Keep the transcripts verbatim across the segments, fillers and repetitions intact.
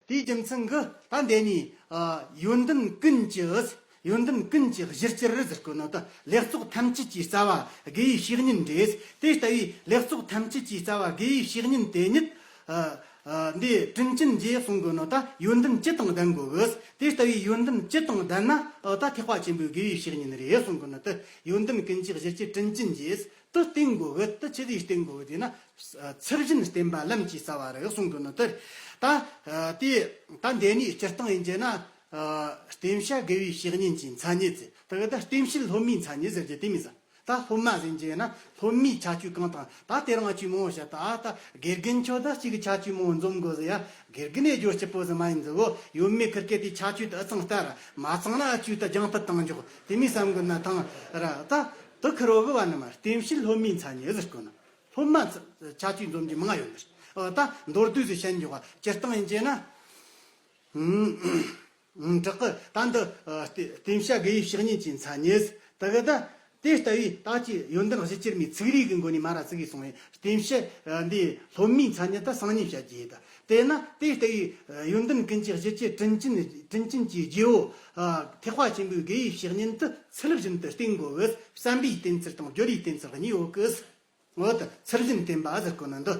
དེའི་རྒྱུ་མཚན་གྱིས་ད་འདི་ནས་ཨ་ཡོན་ཏན་ཀུན་གྱི་ཡོན་ཏན་ཀུན་གྱི་གཞིར་གྱུར་ཟེར་གོ་ནོ་ད་ལེགས་ཚོགས་ཐམས་ཅད་ཀྱི་རྩ་བ་དགེ་བའི་བཤེས་གཉེན་རེད། དེ་ལྟ་བུའི་ལེགས་ཚོགས་ཐམས་ཅད་ཀྱི་རྩ་བ་དགེ་བའི་བཤེས་གཉེན་དེ་ཉིད་ཨ་ཨ་འདི་དྲིན་ཅན་རྗེ་གསུང་གོ་ནོ་ད་ཡོན་ཏན་ཅི་དང་ལྡན་དགོས་གི། དེ་ལྟ་བུའི་ཡོན་ཏན་ཅི་དང་ལྡན་ན་ཨ་ད་ཐེག་པ་ཆེན་པོའི་དགེ་བའི་བཤེས་གཉེན་རེད་གསུང་གོ་ནོ་ད་ཡོན་ཏན་ཀུན་གྱི་གཞིར་གྱུར་དྲིན་ཅན་རྗེ། དེ་བསྟེན་དགོས་གི། དེ་ཆི་ཟིག་བསྟེན་དགོས་གི་ཟེར་ན། ཚུལ་བཞིན་བསྟེན་པ་ལམ་གྱི་རྩ་བ་རེད་གསུང་གི་ནོ་དེར། ད་དེ་ད་འདི་ནས་སྤྱིར་བཏང་ཡིན་གྱི་ན། བསྟེན་བྱ་དགེ་བའི་བཤེས་གཉེན་གྱི་མཚན་ཉིད་ཟེར། དེ་གི་ད་བསྟེན་བྱེད་སློབ་མའི་མཚན་ཉིད་ཟེར་གྱི་དེ་མི་ཟེར། ད་སློབ་མ་ཟེར་གྱི་ན་སློབ་མའི་ཁྱད་ཆོས་གང་དང་ད་དེ་རང་ཆུ་མོ་བཤད། ད་ད་དགེ་རྒན་ཁྱོད་ད་གཅིག་གི་ཁྱད་ཆོས་མོ་འཛོམས་དགོས་ཟེར་ཡ། དགེ་རྒན་ནས་སྦྱོར་སྤྱི་པོ་ཟེར་མ་ཡིན་ཟེར་གོ། ཡོད་མེད་ཁིར་ཀེ་དེ་ཁྱད་ཆོས་ད་ཨ་ཚང་ལྟར་མ་ཚང་ན་ཨ་ཆུ་ད་རྒྱང་ཐད་བཏང་འཇོག་དེ་མི་བསམ་གི་ན་ཐང་ར། ད་དེ་ཁིར་བོ་གི་བ་ནི་མ་བསྟེན་བྱེད་སློབ་མའི་མཚན་ཉིད་ཟེར་གོ་ན། སློབ་མ་ཚ་ཁྱད་ཆོས་འཛོམས་ཀྱི་མང་ཡོད་ནི་རེད། ཨོ་ད་མདོར་བསྡུས་སུ་བཤད་འཇོག་པ་སྤྱིར་བཏང་ཡིན་གྱི་ན། ཨུམ། ཨུམ། དྲག་གི་ད་འདི་ཨ་བསྟེན་བྱ་དགེ་བའི་བཤེས་གཉེན་གྱི་མཚན་ཉིད། ད་གི་ད་དེ་ལྟ་བུའི་ད་ཅི་ཡོན་ཏན་གཞི་གྱུར་མའི་ཚིག་རིས་ཀྱི་མགོ་ནས་མ་ར་ཚིག་གིས་གསུངས་པའི་བསྟེན་བྱ་འདི་སློབ་མའི་མཚན་ཉིད་ད་གསང་ཉིད་བཤད་རྒྱུ་ཡིན། ད་དེས་ན་དེ་ལྟ་བུའི་ཡོན་ཏན་ཀུན་གྱི་གཞི་གྱུར་དྲིན་ཅན་དྲིན་ཅན་གྱི་རྗེ་བོ་ཐེག་པ་ཆེན་པོའི་དགེ་བའི་བཤེས་གཉེན་དུ་ཚུལ་བཞིན་དུ་བསྟེན་དགོས་པས་བསམ་པའི་བསྟེན་ཚུལ་དང་སྦྱོར་བའི་བསྟེན་ཚུལ་གཉིས་ཡོད་གི། འོ་ད་ཚུལ་བཞིན་བསྟེན་པ་ཟེར་གོ་ནོ་འདི།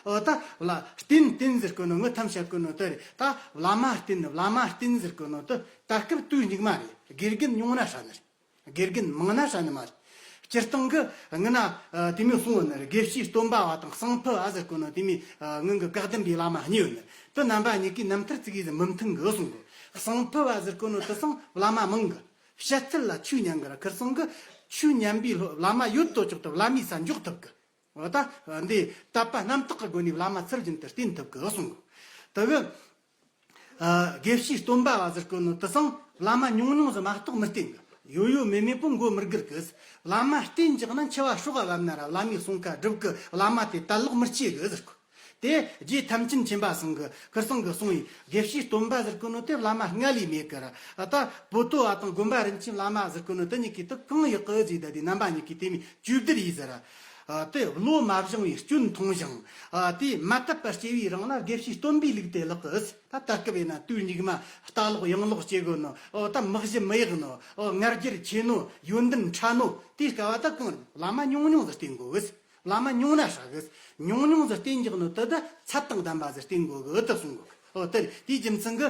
འོ་ད་ལ་བསྟེན་བསྟེན་ཟེར་གོ་ནོ་ངོ་ཐམས་ཅད་གོ་ནོ་དེ་རེད། ད་བླ་མ་བསྟེན་བླ་མ་བསྟེན་ཟེར་གོ་ནོ་དེ་ད་སྐབས་དུས་སྙིགས་མ་རེད། དགེ་རྒན་ཉུང་ན་ཧྲ་ནི་རེད། དགེ་རྒན་མང་ན་ཧྲ་ནི་མ་རེད། སྤྱིར་བཏང་གི་ངི་ན་དེ་མོ་གསུང་བ་ནི་རེད། དགེ་བཤེས་སྟོན་པ་བ་དང་གསང་ཕུ་བ་ཟེར་གོ་ནོ་དེ་མོ་ངི་གི་བཀའ་གདམས་པའི་བླ་མ་གཉིས་ཡོད་ནི་དེ་རྣམ་པ་གཉིས་ཀའི་རྣམ་ཐར་ཙི་གེ་ཟིག་མི་མཐུན་གི་གསུང་གོ། གསང་ཕུ་བ་ཟེར་གོ་ནོ་དེ་སང་བླ་མ་མང་གི། བཤད་ཚུལ་ལ་ཆོས་ཉན་གི་ར། ཁིར་སང་གི་ཆོས་ཉན་པའི་བླ་མ་ཡོད་དོ་ཅོག་ཏུ་བླ་མའི་ས་འཇོག་ཐུབ་གི། འོ་ད་འདི་དད་པ་རྣམ་དག་གི་སྒོ་ནས་བླ་མ་ཚུལ་བཞིན་དུ་བསྟེན་ཐུབ་གི་གསུང་གི། དེ་གི་དགེ་བཤེས་སྟོན་པ་བ་ཟེར་གོ་ནོ་དེ་སང་བླ་མ་ཉུང་ཉུང་ཟིག་མ་གཏོགས་མི་བསྟེན་གི། ཡོད་ཡོད་མེད་མེད་པོ་མགོ་མི་སྒུར་གི། བླ་མ་བསྟེན་བཅག་ན་འཆི་བ་སྲོག་ག་བབ་ན་ར་བླ་མའི་གསུང་ཁ་སྒྲུབ་གི། བླ་མ་དེ་དད་ལོག་མི་སྐྱེ་གི་ཟེར་གོ། དེ་རྗེ་ཐམས་ཅད་མཁྱེན་པ་ཚང་གི་ཁིར་ཚང་གི་གསུང་བའི་དགེ་བཤེས་སྟོན་པ་ཟེར་གོ་ནོ་དེ་བླ་མ་ལྔ་ལས་མེད་གི་ར། ད་པོ་ཏོ་བ་དང་དགོན་པ་རིན་ཆེན་བླ་མ་ཟེར་གོ་ནོ་དེ་གཉིས་ཀྱིས་དེ་གང་ཡག་གི་ཟེར། ད་དེ་རྣམ་པ་གཉིས་ཀྱིས་དེ་མོ་བཅོས་བསྒྱུར་ཡིས་ཟེར་ར། དེ་བློ་མ་བཞེངས་པའི་སྐྱོན་མཐོང་ཞིང་། དེ་མ་དད་པ་སྐྱེ་བའི་རིང་ལ་དགེ་བཤེས་སྟོན་པའི་ལུགས་དེ་ལག་གི། ད་ད་སྐབས་ཡིན་ན་དུས་སྙིགས་མ་ལྟ་ལོག་ཡང་ལོག་སྐྱེ་དགོས་ནོ། ཨོ་ད་མི་གཞི་མི་ཡག་ནོ། ཨོ་ང་རྒྱལ་ཆེ་ནོ། ཡོན་ཏན་ཕྲ་ནོ། དེའི་སྐབས་བ་ད་གང་བླ་མ་ཉུང་ཉུང་ཟིག་བསྟེན་དགོས། བླ་མ་ཉུང་ན་ཧྲ་གི། ཉུང་ཉུང་ཟིག་བསྟེན་འཇོག་ནོ་དེ་ད་ཚད་དང་ལྡན་པ་ཟིག་བསྟེན་དགོས་གི་ད་གསུང་གི། ཨོ་དེ་དེའི་རྒྱུ་མཚན་གི་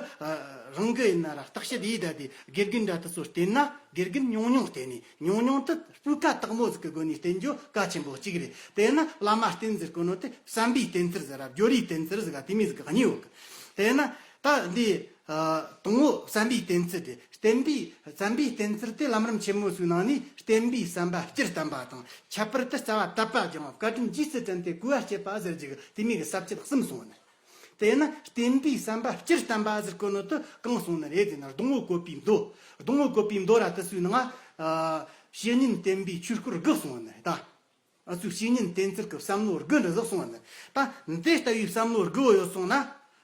རང་གི་ཡིན་ན་ར་བརྟག་དཔྱད་ཡིས་ད་དེ་དགེ་རྒན་འདྲ་དེ་ཚོ་བསྟེན་ན་དགེ་རྒན་ཉུང་ཉུང་བསྟེན་ནས་ཉུང་ཉུང་དེ་སྤུས་ཀ་དག་མོ་ཟིག་གི་སྒོ་ནས་བསྟེན་རྒྱུ་གལ་ཆེན་པོ་གཅིག་རེད། དེ་ན་བླ་མ་བསྟེན་ཟེར་གོ་ནོ་དེ་བསམ་པའི་བསྟེན་ཚུལ་ཟེར་ར་སྦྱོར་བའི་བསྟེན་ཚུལ་ཟེར་ག་དེ་མོ་ཟིག་གི་གཉིས་ཡོད་གི། དེ་ན་ད་འདི་ཨ་དང་པོ་བསམ་པའི་བསྟེན་ཚུལ་དེ་བསྟེན་པའི་བསམ་པའི་བསྟེན་ཚུལ་དེ་ལམ་རིམ་ཆེན་མོ་ཚོའི་ནང་ནས་བསྟེན་པའི་བསམ་པ་སྤྱིར་བསྟན་པ་དང་། ཁྱད་པར་དུ་རྩ་བ་དད་པ་སྦྱང་བ། བཀའ་དྲིན་རྗེས་སུ་དྲན་ཏེ་གོས་པ་སྤྱད་པ་ཟེར་རྒྱུ་གི་དེ་མོ་གི་ས་བཅད་གསུམ་གསུངས་ནི། དེས་ན་བསྟེན་པའི་བསམ་པ་སྤྱིར་བསྟན་པ་ཟེར་གོ་ནོ་དེ་གང་གསུངས་ནི་རེད་ཟེར་ན། སྡོང་བོ་བཀོད་པའི་མདོ། སྡོང་བོ་བཀོད་པའི་མདོ་ར་དེ་ཚོའི་ནང་ཨ་བཤེས་གཉེན་བསྟེན་པའི་ཆོས་སྐོར་དགུ་གསུངས་ནི་རེད་ད། ཨ་ཚོས་བཤེས་གཉེན་བསྟེན་ཚུལ་གྱི་བསམ་བློ་དགུ་འདྲ་ཟིག་གསུངས་པ་ནི། ད་འདི་ལྟ་བུའི་བསམ་བློ་དགུ་བོ་ཡོད་སོང་ན།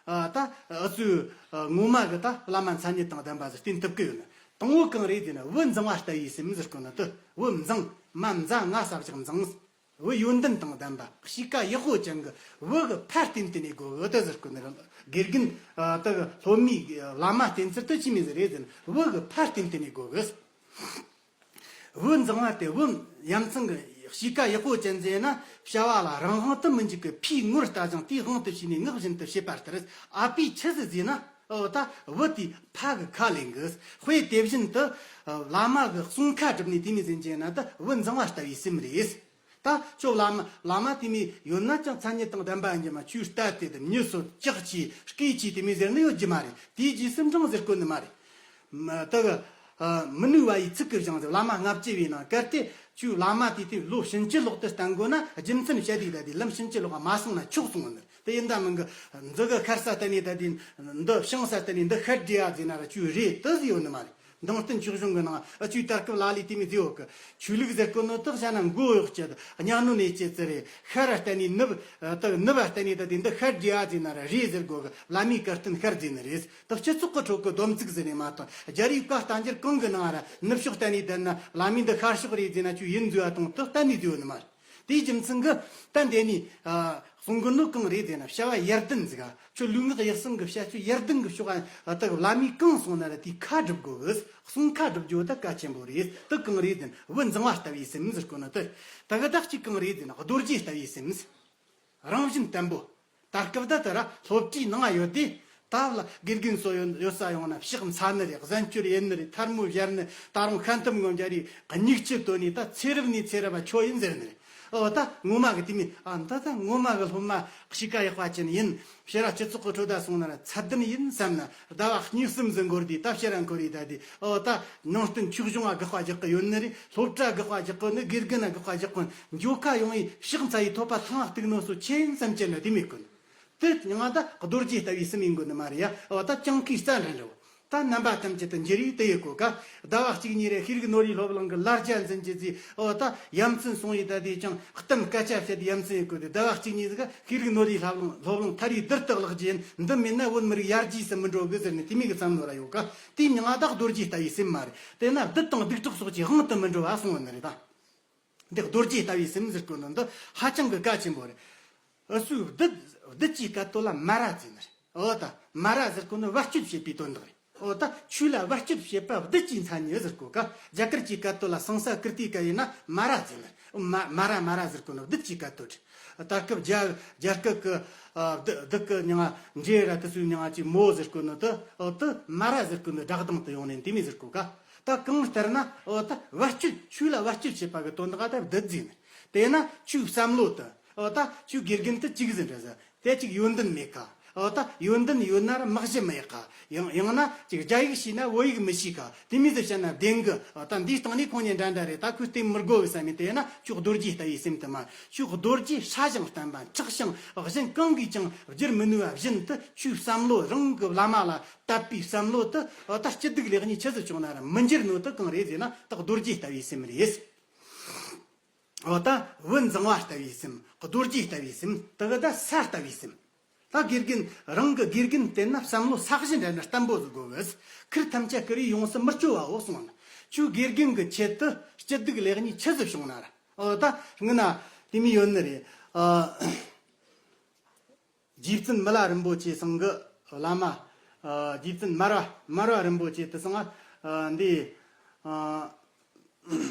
ཨ་ད་ཨ་ཚོས་ཨ་ངོ་མ་གི་ད་བླ་མ་མཚན་ཉིད་དང་ལྡན་པ་ཟིག་བསྟེན་ཐུབ་ཀྱི་ཡོད་ནི། དང་པོ་གང་རེད་ཟེར་ན། བུ་འཛིང་བ་ལྟ་བུའི་སེམས་ཟེར་གོ་ནི་དེ། བུ་འཛིང་། མ་མཛའ་ང་ས་བཞག་འཛིང་། བུ་ཡོན་ཏན་དང་ལྡན་པ། གཤིས་ཀ་ཡག་པོ་ཅན་གྱི་བུ་གི་ཕ་བསྟེན་ཏེ་ནས་དགོས་གི་དེ་ཟེར་གོ་ནི། དགེ་རྒན་ཨ་ད་གི་སློབ་མའི་བླ་མ་བསྟེན་ཚུལ་དེ་ཅི་མོ་ཟིག་རེད་ཟེར་ན། བུ་གི་ཕ་བསྟེན་ཏེ་ནས་དགོས་གི། བུ་འཛིང་བ་དེ་བུ་ཡ་མཚན་གྱི་གཤིས་ཀ་ཡག་པོ་ཅན་ཟེར་ན། བྱ་བ་ལ་རང་དབང་དུ་མི་འཇུག་གི། ཕའི་ངོར་ལྟ་ཞིང་དེའི་དབང་དུ་བྱས་ནས་ངག་བཞིན་དུ་བྱེད་པ་ལྟར། ཨ་ཕས་ཆི་ཟིག་ཟེར་ན། འོ་ད་བུ་དེས་ཕ་གི་ཁ་ལེན་གི། དཔེ་དེ་བཞིན་དུ་བླ་མ་གི་གསུང་ཁ་བསྒྲུབས་ནས་དེ་མོ་ཟེར་གྱི་ན་ད་བུ་འཛིང་བ་ལྟ་བུའི་སེམས་རེད། ད་ཁྱོད་བླ་མ་བླ་མ་དེ་མོ་ཡོད་ན་ཅང་མཚན་ཉིད་དང་ལྡན་པ་ཡིན་གྱི་མ། ཁྱོད་ལྟ་དེ་དེ་མྱི་སོ་ལྕགས་ཀྱིས་སྐེ་ཀྱིས་དེ་མོ་ཟེར་ནི་ཡོད་ཀྱི་མ་རེད། དེའི་རྗེས་སུ་འབྲང་ཟེར་གོ་ནི་མ་རེད། མ་ད་གི་ཨ་མི་ནུས་པ་ཡི་ཚིག་གི་བཞག་ཟེར། བླ་མ་ལྔ་བཅུ་བའི་ནང་གལ་ཏེ་ཁྱོད་བླ་མ་དེ་དེ་ལོ་ཕྱིན་ཅི་ལོག་ཏུ་བསྟེན་དགོས་ན། རྒྱུ་མཚན་བཤད་དེ་ད་དེ་ལམ་ཕྱིན་ཅི་ལོག་ག་མ་སོང་ན་ཆོག་གསུངས་ནི། དེ་ཡིན་ད་མིན་གི་འདི་གི་ཤར་ས་བསྟེན་ནས་ད་དེ། འདི་བྱང་ས་བསྟེན་ནས་འདི་ཤར་བསྒྲིགས་ཡ་ཟེར་ན་ར་ཁྱོད་རེད་དེ་ཟེར་ཡོད་ནི་མ་རེད། མདང་དོན་ཆོས་གཞུང་གི་ནང་ཨ་ཆོས་ད་སྐབས་ལ་ལས་དེ་མོ་ཟེར་ཡོད་གི། ཆོས་ལུགས་ཟེར་གོ་ནོ་དག་བྱ་ན་མགོ་གཡོག་ཅེས་གཉའ་གནོན་ནས་ཅེས་ཙི་རེད། ཤར་ར་བསྟེན་ནས་ནུབ་ཨ་དག་ནུབ་བ་བསྟེན་ནས་ད་དེ་འདི་ཤར་བསྒྲིགས་ཡ་ཟེར་ན་ར་རེད་ཟེར་དགོས་གི། བླ་མའི་བཀའ་བསྟན་ཤར་ཟེར་ནི་རེད། དག་སྤྱི་ཚོགས་ཀྱི་ཁྲོད་ཀྱི་སྡོམ་ཚིག་ཟེར་ནས་མ་གཏོགས། རྒྱལ་བའི་བཀའ་བསྟན་འགྱུར་གང་གི་ནང་ར་ནུབ་ཕྱོགས་བསྟེན་ནས་བསྡད་ན་བླ་མའི་འདི་ཤར་ཕྱོགས་རེད་ཟེར་ན་ཁྱོད་ཡིན་ཟེར་བ་དང་དག་གཏན་ནས་ཟེར་ཡོད་ནི་མ་རེད། དེའི་རྒྱུ་མཚན་གྱིས་ད་འདི་ནས་ཨ་གསུང་གི་ནོ་གང་རེད་ཟེར་ན། བྱ་བ་ཡར་ལྡན་ཟིག་ག་ཁྱོད་ལུས་ངག་ཡིད་གསུམ་གྱི་བྱ་སྤྱོད་ཡར་ལྡན་གྱི་ཕྱོགས་ཨ་ད་བླ་མས་གང་གསུངས་ན་ར་དེའི་ཁ་སྒྲུབ་དགོས་གི། གསུང་ཁ་སྒྲུབ་རྒྱུ་ད་གལ་ཆེན་པོ་རེད། དེ་གང་རེད་ཟེར་ན་བུ་འཛིང་བ་ལྟ་བུའི་སེམས་ཟེར་གོ་ནོ་དེ། ད་གི་ད་གཅིག་གང་རེད་ཟེར་ན་རྡོ་རྗེ་ལྟ་བུའི་སེམས། རང་བཞིན་བརྟན་པོ། ད་སྐབས་ད་ལྟ་ར་སློབ་གྲྭའི་ནང་ཡོད་དུས། ད་ལ་དགེ་རྒན་ཚོ་ཡོད་ཡོད་ས་ཡོང་ན་ཕྱག་འཚལ་ནི་རེད། གཟན་སྐྱོར་ཡིན་ནི་རེད། ཐལ་མོ་སྦྱར་ནི། ད་རུང་ཤ་འཐམ་ངོ་འཇའ་རེད། སྙིགས་ཆུ་བཏོན་ནས་ད་ཚེ་རབས་ནས་ཚེ་རབས་ཁྱོད་ཡིན་ཟེར་ནི་རེད། ཨོ་ད་ངོ་མ་གི་དེ་མིན་ཨ་ད་ད་ངོ་མ་གི་སློབ་མ་གཤིས་ཀ་ཡག་པ་ཅན་ཡིན། ཕྱིར་ར་སྤྱི་ཚོགས་ཀྱི་ཁྲོད་ད་སོང་ན་ར་ཚད་ལྡན་ཡིན་བསམ་ན། ཟླ་བ་གཉིས་གསུམ་ཟིན་འགོར་དུས་ད་ཕྱིར་ར་འཁོར་ཡི་ད་དེ། ཨོ་ད་ནང་བསྟན་ཆོས་གཞུང་ང་དགག་པ་རྒྱག་གི་ཡོད་ནི་རེད། སློབ་གྲྭ་དགག་པ་རྒྱག་གི་ནི། དགེ་རྒན་ན་དགག་པ་རྒྱག་གི་འགྱོ་ཁ་ཡོང་ཡི་ཕྱག་འཚལ་ཡི་ཐོབ་པ་ཐང་ང་གཏུག་ནོ་སོ་ཆེ་ཡིན་བསམ་ཅན་ན་དེ་མེད་གོ་ནི། དེ་ང་ད་རྡོ་རྗེ་ལྟ་བུའི་སེམས་ཡིན་དགོས་ནི་མ་རེད་ཡ། འོ་ད་སྤྱང་ཀིའི་རྩ་འདྲ་འདྲ་བོ། ད་རྣམ་པ་ཐམས་ཅད་དུ་འགྱུར་ཡི་དེ་ཡི་གོ་ཀ་ཟླ་བ་གཅིག་གཉིས་རེ་ཤེས་རིག་ནོར་བུའི་སློབ་གླིང་གི་ལར་རྒྱ་འཛིན་གྱི་ཟིག་ཨོ་ད་ཡ་མཚན་སོང་ཡི་ད་དེ་ཅང་གཏམ་སྐད་ཆ་བཤད་དེ་ཡ་མཚན་ཡི་གོ་དེ། ཟླ་བ་གཅིག་གཉིས་ཟིག་ཤེས་རིག་ནོར་བུའི་སློབ་གླིང་སློབ་གླིང་ཐར་ཡི་དིར་དུ་བརླག་རྒྱུ་ཡིན། འདི་མིན་ན་བོད་མི་རིགས་ཡར་རྒྱས་སུ་མི་འགྲོ་གི་ཟེར་ནས་དེ་མིན་གི་བསམ་བློ་ར་ཡོད་ཀ་དེ་མྱིང་ང་ད་རྡོ་རྗེ་ལྟ་བུའི་སེམས་མ་རེད། དེ་ན་བདུད་དང་སྡིག་གྲོགས་སོགས་ཀྱི་དབང་དུ་མི་འགྲོ་བ་སོང་བ་ནི་རེད་ད། འདི་རྡོ་རྗེ་ལྟ་བུའི་སེམས་ཟེར་གོ་ནོ་འདི་ཧ་ཅང་གི་གལ་ཆེན་པོ་རེད། འུ་ཚོས་བདུད་བདུད་ཀྱི་སྐད་དོད་ལ་མ་ར་ཟེར་ནི་རེད། འོ་ད་མ་ར་ཟེར་གོ་ནི་བར་གཅོད་བྱེད་པའི་དོན་དག་རེད། འོ་ད་ཆོས་ལ་བར་གཅོད་བྱེད་པ་བདུད་ཀྱི་མཚན་ཉིད་ཟེར་གོ་ཀ་རྒྱ་གར་གྱི་སྐད་དོད་ལ་སང་ས་ཀིརྟི་ཀ་ཡིན་ན་མ་ར་ཟེར་ནི་རེད། མ་མ་ར་མ་ར་ཟེར་གོ་ནི་བདུད་ཀྱི་སྐད་དོད་རེད། ད་སྐབས་རྒྱ་རྒྱ་སྐད་ཀྱི་ཨ་བདུད་བདུད་ཀྱི་མྱིང་ང་འདྲེ་ར་དེ་ཚོའི་མྱིང་ང་ཅིག་མོ་ཟེར་གོ་ནི་དེ། འོ་དེ་མ་ར་ཟེར་གོ་ནི་སྒྲ་གདངས་དུ་ཡོང་ནས་འདི་མི་ཟེར་གོ་ཀ་ད་གང་ལྟར་ན་འོ་ད་བར་གཅོད་ཆོས་ལ་བར་གཅོད་བྱེད་པ་གི་དོན་དག་ད་བདུད་ཟེར་ནི། དེས་ན་ཆོས་བསམ་བློ་དེ་འོ་ད་ཆོས་དགེ་རྒན་དེ་གཅིག་ཟིན་རེད་ཟེར། དེ་གཅིག་ཡོན་ཏན་མེད་ཀ་འོ་ད་ཡོན་ཏན་ཡོད་ན་ར་མ་གཞི་མེད་ཀ་ཡང་ཡང་ན་ཅིག་རྒྱ་ཡིག་ཤེས་ན་བོད་ཡིག་མི་ཤེས་ཀ་དེ་མི་ཟེར་བཤད་ན་བདེན་གི་འོ་ད་འདིའི་སྟེང་ནས་ཁོང་གཉིས་འདྲ་འདྲ་རེད། ད་ཁོས་བསྟེན་མི་དགོས་གི་བསམ་མི། དེས་ན་ཆོས་རྡོ་རྗེ་ལྟ་བུའི་སེམས་དེ་མ་ཆོས་རྡོ་རྗེ་སྲ་ཞིང་བརྟན་པ་མཁྲེགས་ཤིང་གཞན་གང་གིས་ཀྱང་བསྒྱུར་མི་ནུས་པ་བཞིན་དུ་ཆོས་བསམ་བློ་རང་གི་བླ་མ་ལ་དད་པའི་བསམ་བློ་དེ་འོ་ད་སྐྱིད་སྡུག་ལེགས་ཉེས་ཆི་ཟིག་བྱུང་ན་ར་མི་འགྱུར་ནོ་དེ་གང་རེད་ཟེར་ན་ད་རྡོ་རྗེ་ལྟ་བུའི་སེམས་རེད། འོ་ད་བུ་འཛིང་བ་ལྟ་བུའི་སེམས། རྡོ་རྗེ་ལྟ་བུའི་སེམས། དེ་གི་ད་ས་ལྟ་བུའི་སེམས། ད་དགེ་རྒན་རང་གི་དགེ་རྒན་བསྟེན་ན་བསམ་བློ་ས་གཞི་འདྲ་ན་བརྟན་པོ་ཟིག་དགོས་གི་ཁུར་ཐམས་ཅད་ཀུ་རེ་ཡོངས་སུ་མི་སྐྱོ་བའོ་གསུངས་ན། ཁྱོད་དགེ་རྒན་གི་ཆེད་དུ་སྐྱིད་སྡུག་ལེགས་ཉེས་ཆི་ཟིག་བྱུང་ན་ར། འོ་ད་སྔོན་ན་དེ་མི་ཡོད་ནི་རེད། ཨ། རྗེ་བཙུན་མི་ལ་རིན་པོ་ཆེ་ཚང་གི་བླ་མ། ཨ། རྗེ་བཙུན་མར་པ་མར་པ་རིན་པོ་ཆེ་དེ་ཚང་ང་། ཨ། འདི། ཨ།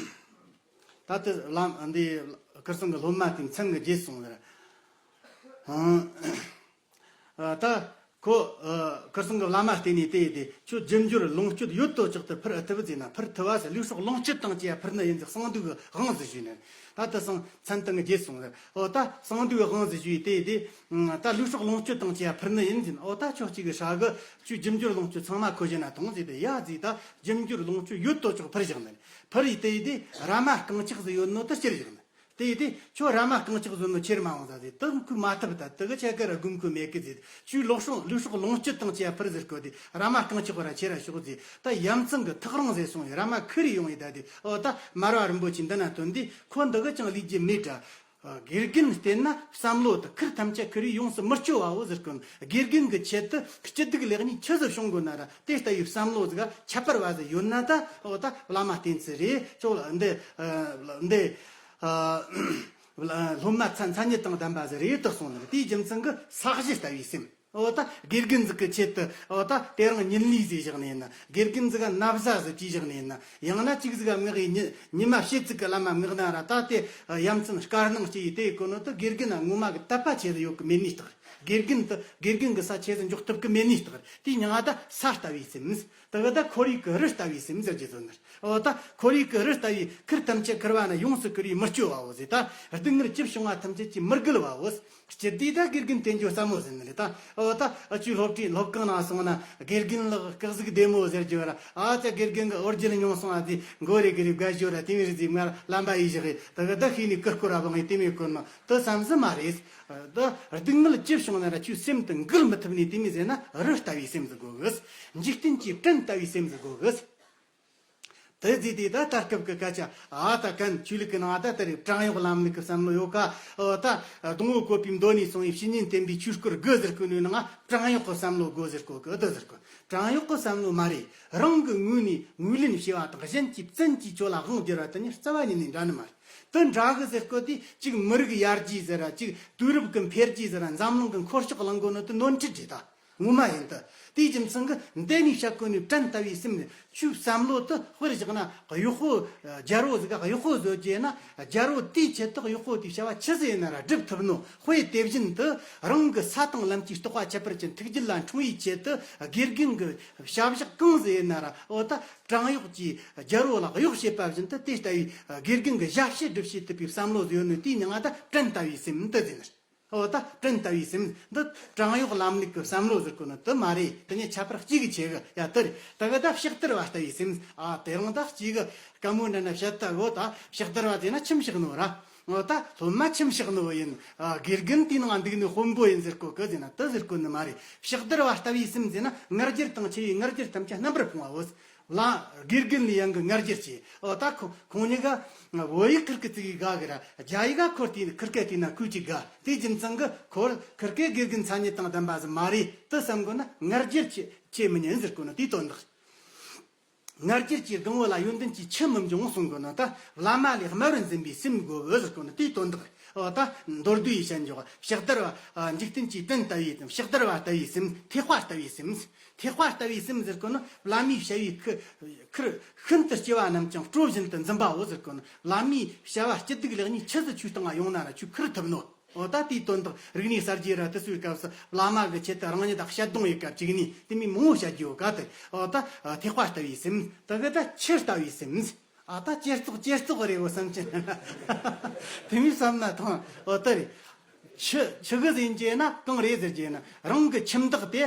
ད་ལྟ་བླ་འདི་ཁིར་ཚང་གི་སློབ་མ་དེ་མཚན་གི་རྗེས་སོང་ཟེར། ཨ། ད་ཁོ། ཨ། ཁིར་ཚང་གི་བླ་མ་བསྟེན་ནས་དེ་ཡི་དེ་ཁྱོད་རྒྱུ་འབྱོར་ལོངས་སྤྱོད་ཡོད་དོ་ཅོག་ཏུ་འཕུར་ཨེ་ཐུབ་ཟེར་ན་འཕུར་ཐུབ་བ་ཟེར། ལུས་སྲོག་ལོངས་སྤྱོད་དང་བཅས་པ་འཕུར་ནི་ཡིན་ཟེར་གསང་འདུས་གི་དབང་ཟིག་ཞུས་ནས། ད་དེ་སང་མཚན་དང་རྗེས་སོང་ཟེར། འོ་ད་གསང་འདུས་དབང་ཟེར་ཞུས་དེ་དེ། ད་ལུས་སྲོག་ལོངས་སྤྱོད་དང་བཅས་པ་འཕུར་ནི་ཡིན་ཟེར། འོ་ད་ཕྱོགས་གཅིག་གི་ཧྲ་གི་ཁྱོད་རྒྱུ་འབྱོར་ལོངས་སྤྱོད་ཚང་མ་ཁོ་བཞིན་ན་ཐོངས་ཟེར་དེ་ཡ་ཟེར། ད་རྒྱུ་འབྱོར་ལོངས་སྤྱོད་ཡོད་དོ་ཅོག་འཕུར་བཞག་ནི། འཕུར་ཡི་དེ་ཡི་དེ་ར་མ་རྐང་ལྕགས་ཟིག་ཡོད་ནོ་ད་ཕྱིར་བཞག་ནི། དེ་ཡི་དེ་ཁྱོད་ར་མ་རྐང་ལྕགས་ཟིག་ནོ་ཕྱིར་མ་འོང་ཟ་ཟེར། ད་ཁོས་མ་ཐུབ། ད་དེ་གི་ཆ་ག་ར་སྒོམ་ཁོ་མེད་གི་ཟེར། ཁྱོད་ལུས་སྲོག་ལུས་སྲོག་ལོངས་སྤྱོད་དང་བཅས་པ་འཕུར་ཟེར་གོ་དེ་ར་མ་རྐང་ལྕགས་ར་ཁྱེར་ར་ཤོག་ཟེར། ད་ཡ་མཚན་གི་ཐག་རིང་ཟེར་སོང་ཡི་ར་མ་ཁུར་ཡོང་ཡི་ད་དེ། འོ་ད་མར་པ་རིན་པོ་ཆེ་འདི་ན་ཐོན་དུས་ཁོ་འདི་གི་ཅང་ལས་རྒྱུ་མེད་འདྲ། དགེ་རྒན་བསྟེན་ན་བསམ་བློ་དེ་ཁུར་ཐམས་ཅད་ཁུར་ཡི་ཡོངས་སུ་མི་སྐྱོ་བའོ་ཟེར་གོ་ནི། དགེ་རྒན་གི་ཆེད་དུ་སྐྱིད་སྡུག་ལེགས་ཉེས་ཆི་ཟིག་བྱུང་དགོས་ན་ར་དེ་ལྟ་བུའི་བསམ་བློ་ཟིག་ཁྱད་པར་བ་ཟིག་ཡོད་ན་ད་འོ་ད་བླ་མ་བསྟེན་ཚུལ་རེད། ཅོག་ལ་འདི་འདི་སློབ་མ་མཚན་མཚན་ཉིད་དང་ལྡན་པ་ཟིག་རེད་དུ་གསུངས་ནི། དེའི་རྒྱུ་མཚན་གི་ས་གཞི་ལྟ་བུའི་སེམས། འོ་ད་དགེ་རྒན་ཟིག་གི་ཆེད་དུ་འོ་ད་དེ་རིང་ཉིན་ལས་ཟིག་བཞག་ནས་ན། དགེ་རྒན་ཟིག་ག་ན་བཟའ་ཟིག་ཅིག་བཞག་ནས་ན། ཡང་ན་ཅིག་ཟིག་ག་མངགས་ཡི་ཉི་ཉི་མ་ཕྱེད་ཙིག་གི་ལམ་མ་མངགས་ན་ར་ད་དེ་ཡ་མཚན་དཀར་སྣང་སྐྱེ་ཡི་དེ་གོ་ནོ་དེ་དགེ་རྒན་ན་ངོ་མ་གི་དད་པ་ཆེ་ཟིག་ཡོད་གི་མེད་ནི་རྟགས། དགེ་རྒན་དེ་དགེ་རྒན་གི་ས་ཆེ་ཟིག་འཇོག་ཐུབ་གི་མེད་ནི་རྟགས། དེ་མྱིང་ང་ད་ས་ལྟ་བུའི་སེམས། དེ་གི་ད་ཁོར་ཡུག་གི་རི་ལྟ་བུའི་སེམས་ཟེར་གྱི་ཟོ་ནི། འོ་ད་ཁོར་ཡུག་གི་རི་ལྟ་བུའི་ཁུར་ཐམས་ཅད་ཁུར་བ་ན་ཡོངས་སུ་ཁུར་ཡི་མི་སྐྱོ་བའོ་ཟེར། ད་སྡུག་བསྔལ་ཅི་བྱུང་བ་ཐམས་ཅད་ཀྱིས་མི་སྒུལ་བའོ། སྤྱིར་དེ་ད་དགེ་རྒན་བསྟེན་རྒྱུ་ཟབ་མོ་ཟེར་ནི་རེད་ད། འོ་ད་ཨ་ཆུའི་སློབ་གྲྭའི་སློབ་ཁང་ནང་སོང་ན་དགེ་རྒན་ལགས་སྐུ་གཟུགས་བདེ་མོ་ཟེར་རྒྱུ་ར། ཨ་ཙི་དགེ་རྒན་གི་འོ་བརྒྱལ་མྱོང་སོང་ཨ་ཙི་མགོ་རེ་གི་རེ་དགའ་ཞོར་ར་དེ་མི་རིགས་ཟིག་མར་ལམ་པ་ཡི་བཞག་གི། ད་གི་ད་ཤི་ནི་ཀི་སྐོར་ར་བང་ཡི་དེ་མི་དཀོན་ནོ་དེ་བསམ་ཟི་མ་རེད། ད་སྡུག་བསྔལ་ཅི་བྱུང་ན་ར་ཁྱོའི་སེམས་དེ་འགུལ་མི་ཐུབ་ནི་དེ་མི་ཟེར་ན་རི་ལྟ་བུའི་སེམས་ཟིག་དགོས་གི། འཇིག་རྟེན་གྱི་བྲན་ལྟ་བུའི་སེམས་ཟིག་དགོས་གི། དེ་ཟེར་དུས་ད་ད་སྐབས་ཀྱི་སྐད་ཆ་ཨ་ད་གན་ཆོས་ལུགས་ཀྱི་ནང་ད་ལྟ་རེ་བྲན་གཡོག་ལམ་ལུགས་ཀྱི་བསམ་བློ་ཡོད་ཀ་ཨོ་ད་སྡོང་བོ་བཀོད་པའི་མདོ་ནས་གསུངས་པའི་བཤེས་གཉེན་བསྟེན་པའི་ཆོས་སྐོར་དགུ་ཟེར་གོ་ནོའི་ནང་བྲན་གཡོག་གི་བསམ་བློ་དགོས་ཟེར་གོ་གི་ཨ་ད་ཟེར་གོ། བྲན་གཡོག་གི་བསམ་བློ་མ་རེད། རང་གི་ངོས་ནས་ངོས་ལེན་བྱས་པ་དང་གཞན་གྱི་བཙན་གྱིས་ཁྱོད་ལ་དབང་བསྒྱུར་བ་དེ་ནི་རྩ་བ་ཉིད་ནས་འདྲ་ནི་མ་རེད། དེ་འདྲ་གི་ཟེར་གོ་དེ་གཅིག་མི་རིགས་ཡར་རྒྱས་ཟེར་ར། གཅིག་དུས་རབས་ཀྱི་འཕེལ་རྒྱས་ཟེར་ར། འཛམ་གླིང་གི་འཁོར་ཕྱོགས་གླེང་གོ་ནི་དེ་ནོར་འཁྲུལ་རེད་ད། ངོ་མ་ཡིན་ད། དེའི་རྒྱུ་མཚན་གྱིས་འདི་ནས་བཤད་གོ་ནི་བྲན་ལྟ་བུའི་སེམས་ནི། ཆོས་བསམ་བློ་དེ་དཔེར་བཞག་ན་གཡོག་པོ། རྒྱལ་པོ་ཟིག་ག་གཡོག་པོ་བཟོ་རྒྱུ་ཡིན་ན། རྒྱལ་པོ་དེའི་ཆེད་དུ་གཡོག་པོ་དེའི་བྱ་བ་ཆི་ཟིག་ཡིན་ན་ར་སྒྲུབ་ཐུབ་ནོ། དཔེ་དེ་བཞིན་དུ་རང་གི་ས་དང་ལམ་གྱི་རྟོགས་པ་ཁྱད་པར་ཅན་ཐུགས་རྒྱུད་ལ་འཁྲུངས་པའི་ཆེད་དུ། དགེ་རྒན་གྱི་ཞབས་ཞུ་གང་ཟིག་ཡིན་ན་ར། འོ་ད་བྲན་གཡོག་གིས་རྒྱལ་པོ་ལ་གཡོག་བྱེད་པ་བཞིན་དུ། དེ་ལྟ་བུའི་དགེ་རྒན་གྱི་ཞབས་ཞུ་སྒྲུབ་བྱེད་ཐུབ་པའི་བསམ་བློ་ཟིག་ཡོད་ནོ་དེའི་མྱིང་ང་ད་བྲན་ལྟ་བུའི་སེམས་འདི་ཟེར་ནི། འོ་ད་བྲན་ལྟ་བུའི་སེམས་འདི། བྲན་གཡོག་ལམ་ལུགས་ཀྱི་བསམ་བློ་ཟེར་གོ་ནི་དེ་མ་རེད། དེ་ནས་ཁྱད་པར་གཅིག་གི་ཆེ་གི་ཡ་དེ་རེད། དེ་གི་ད་ཕྱག་བདར་བ་ལྟ་བུའི་སེམས། ཨ་དེ་རིང་ད་གཅིག་གི་དཀའ་མོ་འདྲ་ན་བཤད་ད་གོ། ད་ཕྱག་བདར་བ་དེ་ན་ཁྱིམ་བཤགས་ནོ་ར། འོ་ད་སློབ་མ་ཁྱིམ་བཤགས་ནོ་ཡིན། ཨ་དགེ་རྒན་དེའི་ནང་འདུག་ནི་དཔོན་པོ་ཡིན་ཟེར་གོ་གི་ཟེར་ན་དེ་ཟེར་གོ་ནི་མ་རེད། ཕྱག་བདར་བ་ལྟ་བུའི་སེམས་ཟེར་ན་ང་རྒྱལ་དང་ཆེ་བའི་ང་རྒྱལ་ཐམས་ཅད་རྣམ་པར་སྤངས་པའོ། ལ་དགེ་རྒན་ལས་ཡང་གི་ང་རྒྱལ་ཆེ། འོ་ད་ཁོ་ཁོང་གཉིས་ཀ་བོད་ཡིག་ཁུར་གི་ཙིག་གི་དགའ་གི་ར། རྒྱ་ཡིག་ག་ཁོར་དེ་ཁུར་གི་དེ་ན་ཁུ་ཅིག་དགའ། དེའི་རྒྱུ་མཚན་གི་ཁོར་ཁུར་གི་དགེ་རྒན་མཚན་ཉིད་དང་ལྡན་པ་ཟིག་མ་རེད། དེ་བསམ་དགོས་ན་ང་རྒྱལ་ཆེ་ཆེ་མི་ཉན་ཟེར་གོ་ནི་དེའི་དོན་དག་ང་རྒྱལ་གྱི་སྡང་བོ་ལ་ཡོན་ཏན་གྱི་ཆུ་མི་འབྱུང་གསུང་གོ་ནི་ད། བླ་མ་ལས་དམའ་བར་འཛིན་པའི་སེམས་དགོས་གི་ཟེར་གོ་ནི་དེའི་དོན་དག་འོ་ད་མདོར་བསྡུས་ཡི་བཤད་འཇོག་ཕྱག་བདར་བ་འཇིག་རྟེན་གྱི་བྲན་ལྟ་བུའི་སེམས། ཕྱག་བདར་བ་ལྟ་བུའི་སེམས། ཐེག་པ་ལྟ་བུའི་སེམས། ཐེག་པ་ལྟ་བུའི་སེམས་ཟེར་གོ་ནི་བླ་མའི་བྱ་བའི་ཁུར་ཁུར་ཤིན་ཏུ་ལྕི་བ་རྣམས་ཀྱང་སྤྲོ་བཞིན་དུ་འཛིན་པའོ་ཟེར་གོ་ནི། བླ་མའི་བྱ་བ་སྐྱིད་སྡུག་ལེགས་ཉེས་ཆི་ཟིག་ཆུའི་སྟེང་ང་ཡོང་ན་ར་ཆུ་ཁུར་ཐུབ་ནོ། འོ་ད་དེའི་དོན་དག་རིག་གནས་གསར་བརྗེ་ར་དེ་ཚོའི་སྐབས་སུ་བླ་མ་གི་ཆེད་དུ་རང་ཉིད་དང་བཤད་གཏོང་ཡི་སྐབས་ཅིག་ནས་དེ་མིན་མང་བོ་བཤད་རྒྱུ་ཡོད་ག་དེ། འོ་ད་ཐེག་པ་ལྟ་བུའི་སེམས། ད་གི་ད་ཆུ་ལྟ་བུའི་སེམས། ཨ་ད་ཇེ་བཙོག་ཇེ་བཙོག་རེད་བོ་བསམ་གྱི། དེ་མིན་བསམ་ན་ཐང་འོ་ད་རེད། ཆུ་ཆུ་གི་ཟིན་གྱི་ན་གང་རེད་ཟེར་གྱི་ན་རང་གི་ཁྱིམ་བདག་དེ།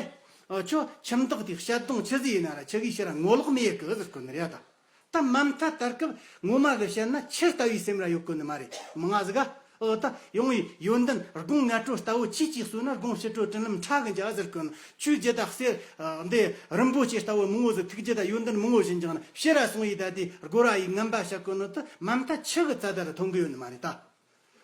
འོ་ཁྱོད་ཁྱིམ་བདག་དེ་བཤད་གཏོང་ཆི་ཟིག་ཡིན་ན་ར་ཆུ་གིས་ཕྱིར་ར་ངོ་ལོག་མི་ཡེ་གི་ཟེར་གོ་ནི་རེད་ད། ད་མ་མཐའ་ད་སྐབས་ངོ་མ་གི་བཤད་ན་ཆུ་ལྟ་བུའི་སེམས་ར་ཡོད་གོ་ནི་མ་རེད། མང་ང་ཟིག་ག་འོ་ད་ཡོང་བའི་ཡོན་ཏན་སྒོང་ངད་སྤྲོ་ལྟ་བུ་ཆུ་གཅིག་གསོས་ན་སྒོང་ཕྱི་དྲོ་དྲིན་ལམ་ཕྲ་གི་འཇའ་ཟེར་གོ་ནི། ཆོས་རྒྱུ་དག་གསེར་འདི་རིན་པོ་ཆེ་ལྟ་བུ་མང་བོ་ཟིག་ཐུགས་རྒྱུ་དང་ཡོན་ཏན་མང་བོ་བྱིན་ཀྱང་ན་ཕྱིར་ར་སོང་ཡི་ད་དེ་སྒོ་ར་ཡི་ངན་པ་བཤད་གོ་ནི་དེ་མ་མཐའ་ཆུ་གི་རྩ་དར་ཐོན་གི་ཡོད་ནི་མ་རེད་ད།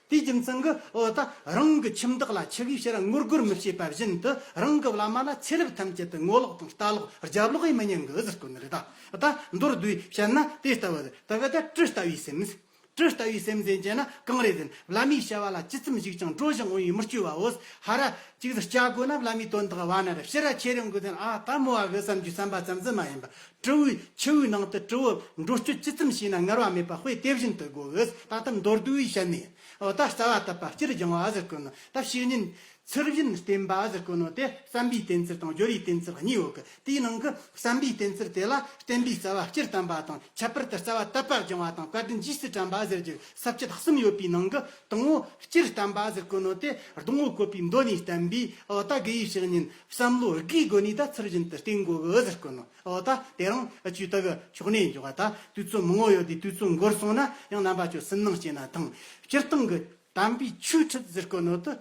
དེའི་རྒྱུ་མཚན་གྱིས་འོ་ད་རང་གི་ཁྱིམ་བདག་ལ་ཆུ་གིས་ཕྱིར་ར་ངོ་རྒོལ་མི་བྱེད་པ་བཞིན་དུ་རང་གི་བླ་མ་ལ་ཚེ་རབས་ཐམས་ཅད་དུ་ངོ་ལོག་དང་ལྟ་ལོག་རྒྱབ་ལོག་ཡེ་མི་ཉན་གི་ཟེར་གོ་ནི་རེད་ད། ད་མདོར་བསྡུས་བཤད་ན་དེ་ལྟ་བུ་རེད། ད་གི་ད་གྲི་ལྟ་བུའི་སེམས། གྲི་ལྟ་བུའི་སེམས་ཟེར་གྱི་ན་གང་རེད་ཟེར་ན་བླ་མའི་བྱ་བ་ལ་ཇི་ཙམ་ཞིག་ཀྱང་འགྲོ་ཞིང་འོང་བའི་མི་སྐྱོ་བའོ། ཧ་ར་ཅིག་ཟིག་སྐྱ་དགོས་ན་བླ་མའི་དོན་དག་བ་ན་ར་ཕྱིར་ར་ཁྱེར་ཡོང་དགོས་ཟེར་ན་ཨ་ད་མོ་བ་གི་བསམ་རྒྱུ་བསམ་པ་ཙམ་ཙམ་མ་ཡིན་པ། གྲི་བོའི་ཆུ་བོའི་ནང་དུ་གྲི་བོ་འགྲོ་སྐྱོད་ཅི་ཙམ་བྱས་ན་ངལ་བ་མེད་པ་དཔེ་དེ་བཞིན་དུ་དགོས། ད་ལྟ་མདོར་བསྡུས་བཤད་ནས། འོ་ད་རྩ་བ་དག་པ་སྤྱིར་སྦྱང་བ་ཟེར་གོ་ནོ། ད་བཤེས་གཉེན་ཚུལ་བཞིན་བསྟེན་པ་ཟེར་གོ་ནོ་དེ་བསམ་པའི་བསྟེན་ཚུལ་དང་སྦྱོར་བའི་བསྟེན་ཚུལ་གཉིས་ཡོད་གི། དེའི་ནང་གི་བསམ་པའི་བསྟེན་ཚུལ་དེ་ལ་བསྟེན་པའི་རྩ་བ་སྤྱིར་བསྟན་པ་དང་། ཁྱད་པར་དུ་རྩ་བ་དག་པ་སྦྱང་བ་དང་། བཀའ་དྲིན་རྗེས་སུ་དྲན་པ་ཟེར་རྒྱུ་ས་བཅད་གསུམ་ཡོད་པའི་ནང་གི་དང་པོ་སྤྱིར་བསྟན་པ་ཟེར་གོ་ནོ་དེ་སྡོང་བོ་བཀོད་པའི་མདོ་ནས་བསྟན་པའི། འོ་ད་དགེ་བའི་བཤེས་གཉེན་བསམ་བློ་དགེའི་སྒོ་ནས་ད་ཚུལ་བཞིན་དུ་བསྟེན་དགོས་གི་ཟེར་གོ་ནོ། འོ་ད་དེ་རིང་ཨ་ཅུ་ད་གི་ཆོག་ནས་འཇོག་པ། ད་དུས་ཚོད་མང་བོ་ཡོད་དེ་དུས་ཚོད་འགོར་སོང་ན་ཡང་རྣམ་པ་ཚོ་སུན་སྣང་སྐྱེས་ན་ཐང་། སྤྱིར་བཏང་གི་དམ་པའི་ཆོས་ཁྲིད་ཟེར་གོ་ནོ་དེ་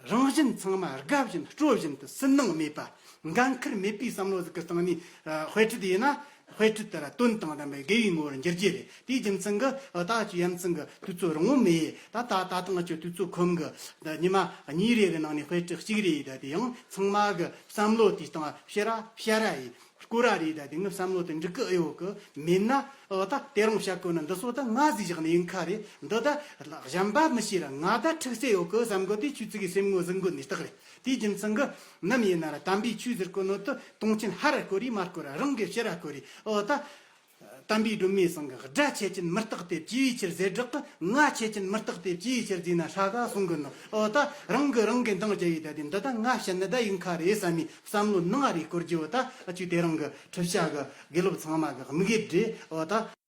རང་གཞན་ཚང་མ་དགའ་བཞིན་སྤྲོ་བཞིན་དུ་སུན་སྣང་མེད་པ། འགན་ཁུར་མེད་པའི་བསམ་བློ་ཟིག་གི་སྟེང་ནས་དཔེ་ཁྲིད་ཡིན་ན། དཔེ་ཁྲིད་དེ་ར་དོན་དང་ལྡན་པའི་དགེ་བའི་ངོ་བོར་འགྱུར་རྒྱུ་རེད། དེའི་རྒྱུ་མཚན་གྱིས་ད་ཅི་ཡ་མཚན་གྱི་དུས་ཚོད་རིང་བོ་མེད། ད་ད་ད་ཐེངས་ཀྱི་དུས་ཚོད་ཁོམ་གི། ད་ཉི་མ་གཉིས་རེ་གི་ནང་ནས་དཔེ་ཁྲིད་གཅིག་རེ་ཡིན། ད་དེ་ཡང་ཚང་མ་གི་བསམ་བློ་དེའི་སྟེང་ཕྱིར་ར་ཕྱིར་ར་ཡིན། སྐོར་ར་རེ་ད་དེ་ངི་བསམ་བློ་དེ་འགྲིག་གི་ཨེ་ཡོད་གི། མེད་ན་འོ་ད་དེ་རིང་བཤད་གོ་ནི་འདི་སོ་ད་ང་ཟིག་བཞག་ནི་ཡིན་ཁ་རེད། འདི་ད་གཞན་པ་མི་ཤེས་ར་ང་ད་འཁྲུག་སེ་ཡོད་གི་བསམ་གོ་དེ་ཆུ་ཚིག་གི་སེམས་ངོ་ཟིན་གོ་ནི་རྟགས་རེད། དེའི་རྒྱུ་མཚན་གྱིས་ནམ་ཡིན་ན་ར་དམ་པའི་ཆོས་ཟེར་གོ་ནོ་དེ་དོན་ཆེན་ཧ་ར་གོ་རེ་མ་གོ་ར་རང་གི་ཕྱིར་ར་གོ་རེ། འོ་ད་དམ་པའི་སྒྲོན་མེ་ཚང་གི་དགྲ་ཆོས་ཅན་མི་རྟག་སྟེ། བཅས་པའི་ཕྱིར་ཟེར་གྲགས་ཀྱི། ང་ཆོས་ཅན་མི་རྟག་སྟེ། བཅས་པའི་ཕྱིར་བརྫིས་ན་ཧྲ་ག་གསུང་གི་ནོ། འོ་ད་རང་གི་རང་གི་འདང་རྒྱག་ཡི་ད་དེ་འདི་ད་ང་བཤད་ནི་ད་ཡིན་ཁ་རེད་བསམ་མི་བསམ་བློ་ནང་རེ་སྐོར་རྒྱུ། འོ་ད་ཨ་ཅུ་དེ་རིང་གི་ཁྲིད་བྱ་གི་དགེ་སློབ་ཚང་མ་གི་དམིགས་ཡུལ་རེད། འོ་ད།